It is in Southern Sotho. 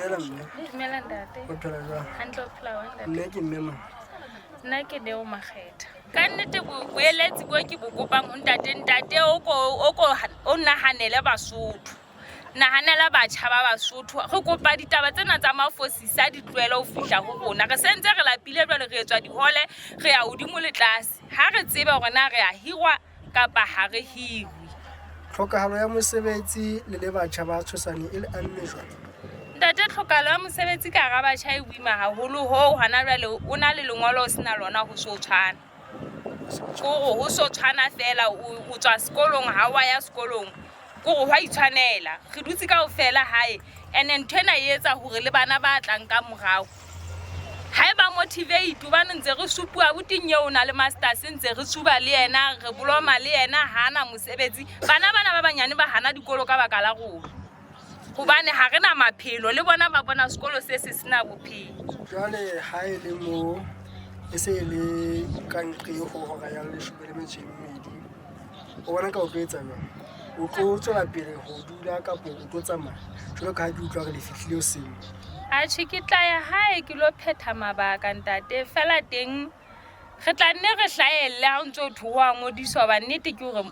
Dumela mme. Dumela ntate. O phela jwang? Hantle, o phela jwang ntate? Nna ke mme mang? Nna ke Neo Makgetha. Ka nnete boeletsi bo ke bo kopang ho ntate, ntate o ko o ko o nahanele Basotho. Nahanela batjha ba Basotho. Re kopa ditaba tsena tsa mafosisa di tlohele ho fihla ho rona. Re sentse re lapile jwale, re etswa dihole, re ya hodimo le tlase. Ha re tsebe hore na re a hirwa kapa ha re hirwe. Tlhokahalo ya mosebetsi le le batjha ba Tshosane e le amme jwang? Ntate, tlhokahalo ya mosebetsi ka hara batjha e boima haholo hoo hona jwale o na le lengolo o sena lona ho so tshwana. Kore ho so tshwana fela, o tswa sekolong, ha wa ya sekolong, kore hwa itshwanela. Re dutse kaofela hae, and-e ntho ena e etsa hore le bana ba tlang ka morao ha e ba motivate, hobane ntse re supuwa abuti eo o na le masters, ntse re tsuba le yena, re boloma le yena, hana mosebetsi. Bana bana ba banyane ba hana dikolo ka baka la rona, hobane ha re na maphelo, le bona ba bona sekolo se se sena bophelo. Jwale ha e le mo e se e le ka nqe ho hora ya 12, o bona ka o tlo etsa jwang? O tlo tswela pele ho dula kapo o tlo tsamaya? Jwalo ka ha ke utlwa hore le fihlile hoseng. Atjhe, ke tla ya hae ke lo phetha mabaka ntate. Fela teng re tla nne re hlahelle ha o ntso thwe ho a ngodiswa, hoba nnete ke hore.